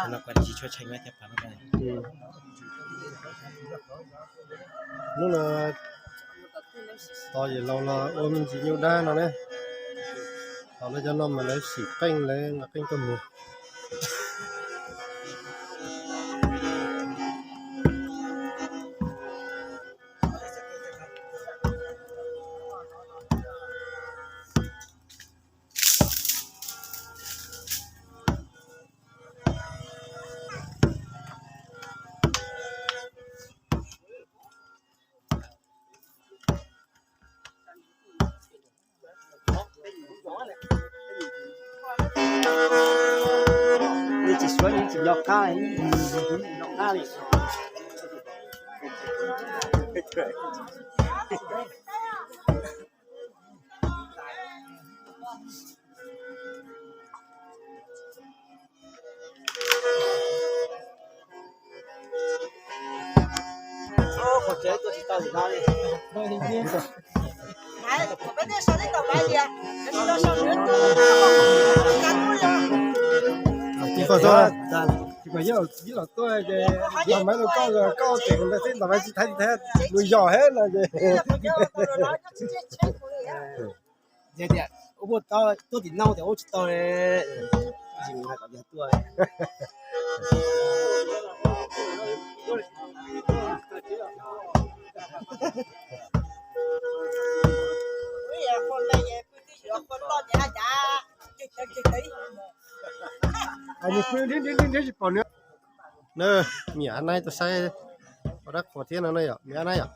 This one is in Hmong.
Cov no kuj tsis tshua tshee thiab pab. Hnub no tos yawm laus los ua me ntsis nyuj dab no ne. Tos lawv cov no mas lawv sim qeej, lawv nqa qeej tuaj mus. Nws tsis suav, nws tsis nco qab, nco qab li. Ib los tuaj ces los maiv rau koj, koj tseem ntawd xwb, ntawm maiv tsis thaiv, tsis thaiv mus yos hab no ces. Tias ua puas tau tuaj tim no tias ua tsis tau li, tsis hais kom tias tuaj. Niam Ab Naib tuaj saib ua dab qhuas thiab no na yom, niam Ab Naib yom.